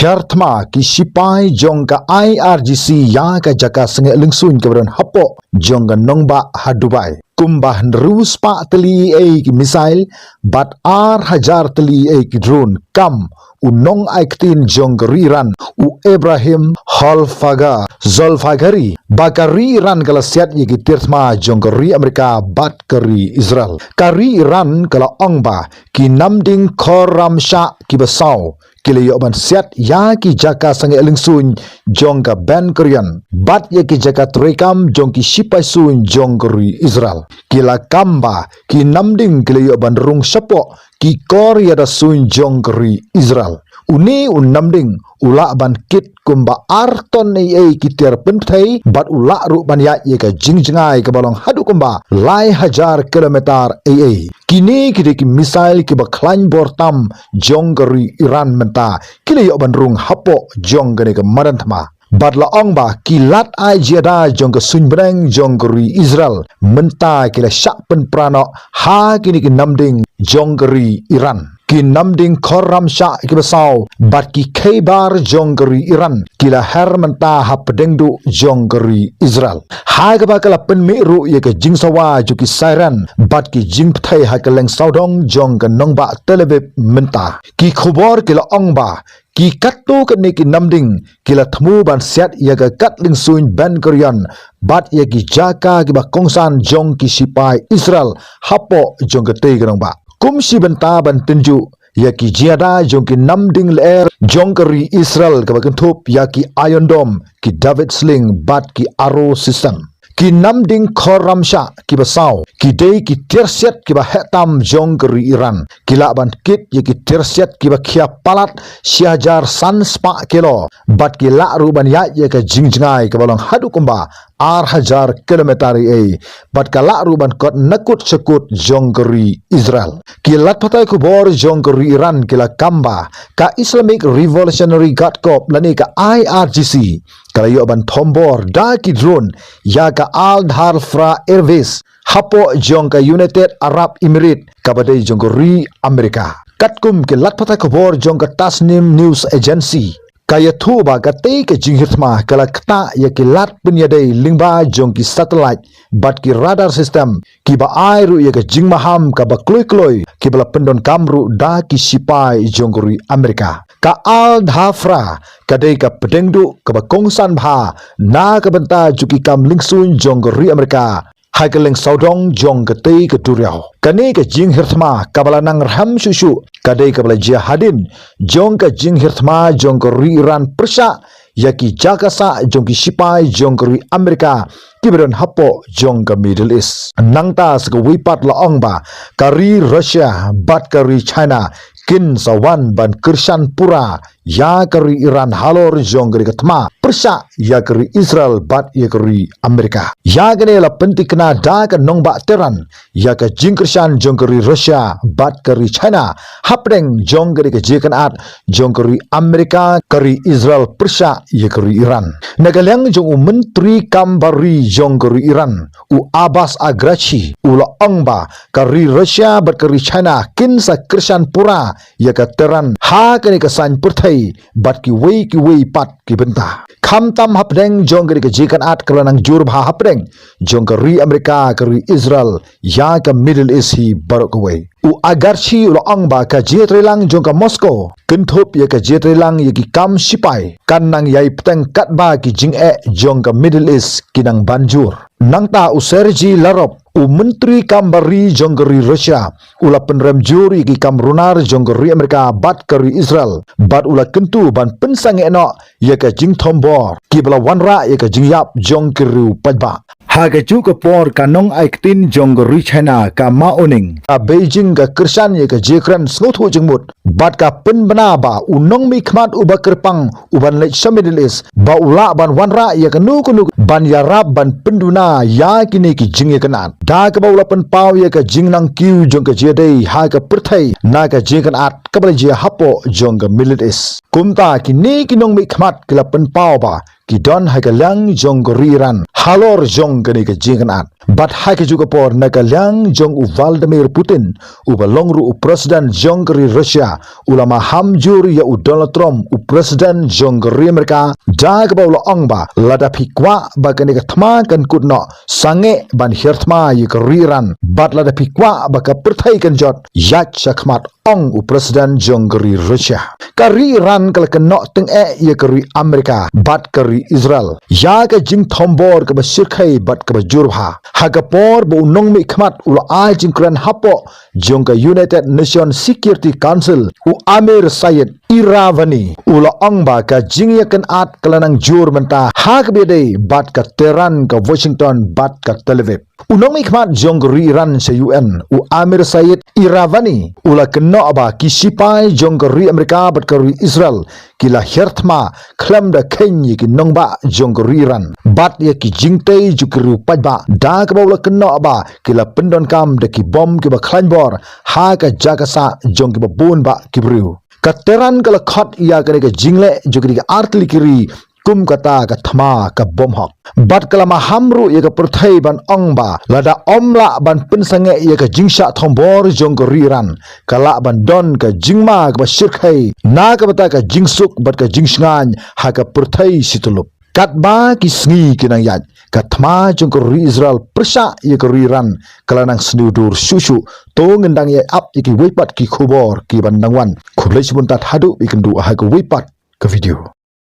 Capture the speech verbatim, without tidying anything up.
Jar thma ki sipai jong ka I R G C ïa ka jaka sangeh lyngsuiñ kaba don hapoh jong ka nongbah ha Dubai. Kumba hynriew spah tylli eiei ki missile bad ar hajar tylli eiei ki drone kam u nongai ktien jong ka ri Iran, u Ibrahim Holfagar Zolfaghari, ba ka ri Iran ka la siat ïa ki tiar thma jong ka ri Amerika bad ka ri Israel. Ka ri Iran ka la ong ba ki namding Khorramshahr kiba saw ki la ïoh ban siat ïa ki jaka sangeh lyngsuiñ jong ka Ben Gurion bad ïa ki jaka treikam jong ki sipai suiñ jong ka ri Israel. Ki la kam ba ki namding ki la ïoh ban rung shapoh ki kor ïada suiñ jong ka ri Israel. Une u namding u lah ban kit kumba ar ton eiei ki tiar pynpthei bad u lah ruh ban ïaid ïa ka jingjngai kaba long haduh kumba lai hajar kilometer eiei. Kine ki dei ki missile kiba khlaiñ bor tam jong ka ri Iran mynta ki la ïoh ban rung hapoh jong kane ka madan thma. Bad la ong ba ki lad ai jia da jong ka suiñ bneng jong ka ri Israel mynta ki la shah pynpra noh ha kine ki namding jong ka ri Iran. Ki namding Khorramshahr kiba saw bad ki Khaybar jong ka ri Iran ki la her mynta hapdeng duh jong ka ri Israel. Ha kaba ka la pynmih ruh ïa ka jingsawa jong ki siren bad ki jingpthei ha ka leng sawdong jong ka nongbah Tel Aviv mynta. Ki khubor ki la ong ba ki katto katne ki namding ki la thmu ban siat ïa ka kat lyngsuiñ Ben Gurion bad ïa ki jaka kiba kongsan jong ki sipai Israel hapoh jong katei ka nongbah. Kum shi bynta ban tynjuh ïa ki jia da jong ki namding lyer jong ka ri Israel kaba kynthup ïa ki Iron Dome, ki David Sling bad ki Arrow system. Ki namding Khorramshahr kiba saw ki dei ki tiar siat kiba heh tam jong ka ri Iran. Ki lah ban kit ïa ki tiar siat kiba khia palat shi hajar san spah kilo bad ki lah ruh ban ïaid ïa ka jingjngai kaba long haduh kumba ar hajar kilometer eiei bad ka lah ruh ban kot nakut shakut jong ka ri Israel. Ki lad pathai khubor jong ka ri Iran ki la kam ba ka Islamic Revolutionary Guard Corps lane ka I R G C ka la ïoh ban thombor da ki drone ïa ka Al Dhafra Airways hapoh jong ka United Arab Emirates kaba dei jong ka ri Amerika. Katkum ki lad pathai khubor jong ka Tasnim News Agency, ka ïathuh ba katei ka jinghiar thma ka la ktah ïa ki lad pynïadei lyngba jong ki satellite bad ki radar system kiba ai ruh ïa ka jingmaham kaba kloi kloi kiba la pyndonkam ruh da ki sipai jong ka ri Amerika. Ka Al Dhafra ka dei ka pdeng duh kaba kongsan bha na ka bynta jong ki kam lyngsuiñ jong ka ri Amerika ha ka leng sawdong jong katei ka duriaw. Kane ka jinghiar thma kaba la nang rhem shuh shuh ka dei kaba la jia hadien jong ka jinghiar thma jong ka ri Iran pyrshah ïa ki jaka sah jong ki sipai jong ka ri Amerika kiba don hapoh jong ka Middle East. Nangta sa kawei pat la ong ba ka ri Russia bad ka ri China kin sa wan ban kyrshan pura ïa ka ri Iran halor jong kane ka thma pyrshah ïa ka ri Israel bad ïa ka ri Amerika. Ïa kane la pyntikna da ka nongbah Tehran ïa ka jingkyrshan jong ka ri Russia bad ka ri China hapdeng jong kane ka jingïakynad jong ka ri Amerika, ka ri Israel pyrshah ïa ka ri Iran. Na ka liang jong u Myntri Kam Bar Ri jong ka ri Iran, u Abbas Araghchi, u la ong ba ka ri Russia bad ka ri China kin sa kyrshan pura ïa ka Tehran ha kane ka saiñ pyrthei bad kiwei kiwei pat ki bynta. Khamtam hapdeng jong kane ka jingïakynad kaba la nang jur bha hapdeng jong ka ri Amerika, ka ri Israel ïa ka Middle East hi baroh kawei. U Araghchi u la ong ba ka jingïatreilang jong ka Moscow kynthup ïa ka jingïatreilang ïa ki kam sipai kan nang ïai bteng katba ki jingeh jong ka Middle East ki nang ban jur. Nangta u Sergei Lavrov, u Myntri Kam Bar Ri jong ka ri Russia, u la pynrem jur ïa ki kam runar jong ka ri Amerika bad ka ri Israel bad u la kyntu ban pynsangeh noh ïa ka jingthombor kiba la wanrah ïa ka jingïap jong ki riew paidbah. Ha kajuh ka por ka nongai ktien jong ka ri China ka Ma Huning, ka Beijing ka kyrshan ïa ka jingkren sngewthuh jingmut bad ka pynbna ba u nongmihkhmat uba kyrpang u ban leit sha Middle East ba u lah ban wanrah ïa kano kano ban ïarap ban pynduna ïa kine ki jingïakynad. Da kaba u la pynpaw ïa ka jingnang kiew jong ka jingïadei ha ka pyrthei na ka jingïakynad kaba la jia hapoh jong ka Middle East. Kumta kine ki nongmihkhmat ki la pynpaw ba ki don ha ka liang jong ka ri Iran halor jong kane ka jingïakynad. Bad ha kajuh ka por na ka liang jong u Vladimir Putin, uba long ruh u president jong ka ri Russia, u la maham jur ïa u Donald Trump, u president jong ka ri Amerika, da kaba u la ong ba lada phi kwah ba kane ka thma kan kut noh, sangeh ban hiar thma ïa ka ri Iran, bad lada phi kwah ba ka pyrthei kan jot, ïaid shakhmat, ong u president jong ka ri Russia. Ka ri Iran ka la kynnoh tyngeh ïa ka ri Amerika bad ka ri Israel ïa ka jingthombor kaba shyrkhei bad kaba jur bha. Ha ka por ba u nongmihkhmat u la ai jingkren hapoh jong ka United Nations Security Council, u Amir Said Iravani, u la ong ba ka jingïakynad ka la nang jur mynta ha kaba ïadei bad ka Tehran, ka Washington bad ka Tel Aviv. U nongmihkhmat jong ka ri Iran sha U N, u Amir Said Iravani, u la kynnoh ba ki sipai jong ka ri Amerika bad ka ri Israel ki la hiar thma khlem da kheiñ ïa ki nongbah jong ka ri Iran bad ïa ki jingtei jong ki riew paidbah, da kaba u la kynnoh ba ki la pyndonkam da ki bom kiba khlaiñ bor ha ka jaka sah jong kiba bun bah ki briew. Ka Tehran ka la khot ïa kane ka jingleh jong kine ki artylli ki ri kum kata ka thma ka bom hok. Bad ka la maham ruh ïa ka pyrthei ban ong ba lada ym lah ban pynsangeh ïa ka jingshah thombor jong ka ri Iran, ka lah ban don ka jingma kaba shyrkhei na ka bynta ka jingsuk bad ka jingshngaiñ ha ka pyrthei shi tyllup. Katba ki sngi ki nang ïaid, ka thma jong ka ri Israel pyrshah ïa ka ri Iran ka la nang sniew dur shuh shuh. To ngin dang ïa ap ïa kiwei pat ki khubor kiban nang wan. Khublei shibun tad haduh ba ïakynduh ha kawei pat ka video.